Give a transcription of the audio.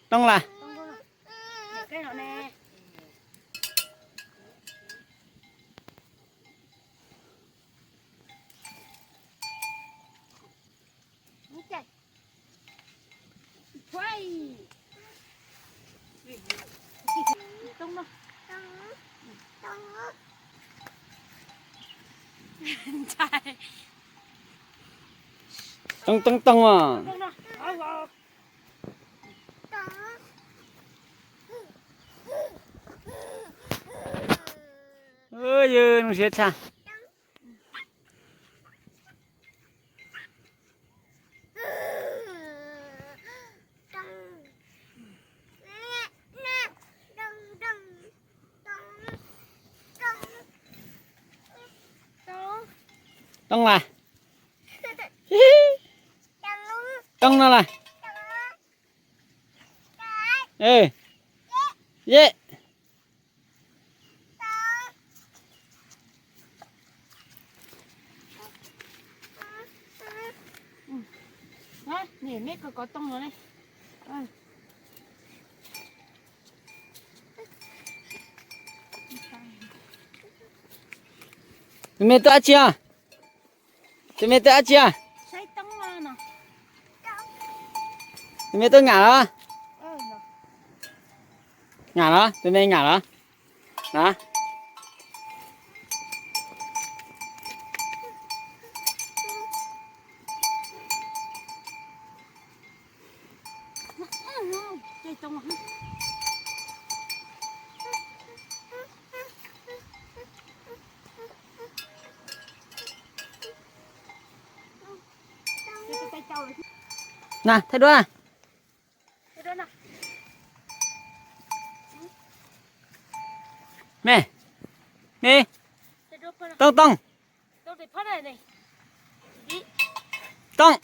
Tooj las? Tooj tooj tooj os. Yog zoo siab tshaj. Tooj las? Tooj no las? Ye. Tus me tuaj dab tsi os? Tus me tuaj dab tsi os? Tus me tuaj ngam los? Ngam los? Tus me ngam los? Na, thaij duab. Me, me, tooj tooj, tooj,